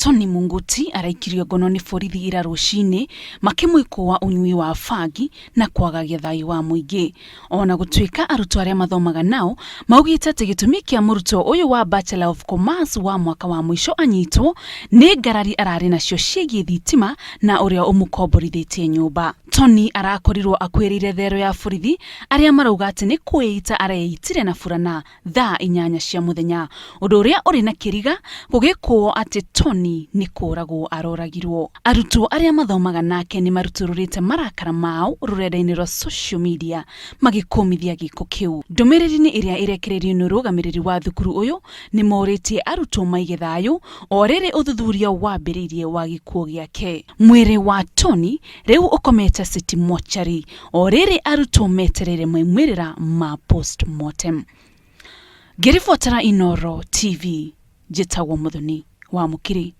Tony Munguti araikirio ngono nĩ borithi ira rũcinĩ makĩmwĩkũa ũnyui wa bangi na kwagagia thayũ wa mũingĩ. Ona gũtuĩka arutwo arĩa mathomaga nao maugĩte atĩ gĩtũmi kĩa mũrutwo ũyũ wa Bachelor of Commerce wa mwaka wa mũico anyitwo nĩ ngarari ararĩ nacio ciĩgiĩ thitima na ũrĩa ũmũkomborithĩtie nyũmba. Tony arakorirwo akuĩrĩire thero ya borithi arĩa marauga atĩ nĩ kwĩita areitire na burana thaa 8 cia mũthenya, ũndũ ũrĩa ũrĩ na kĩriga gũgĩkũo atĩ Tony nĩ kũragwo aroragirwo. Arutwo arĩa mathomaga nake nĩ marutũrũrĩte marakara mao rũrenda-inĩ rwa social media magĩkũmithia gĩko kĩu. Ndũmĩrĩri-inĩ ĩrĩa ĩrekereirio nĩ ũrũgamĩrĩri wa thukuru ũyũ nĩ morĩtie arutwo maige thayũ o rĩrĩ ũthuthuria wambĩrĩirie wa gĩkuũ gĩake. Mwĩrĩ wa Tony rĩu ũkomete City Mortuary o rĩrĩ arutwo metereire maumĩrĩra ma postmortem. Ngĩribotera Inooro TV, njĩtagwo Muthoni wa Mũkiri.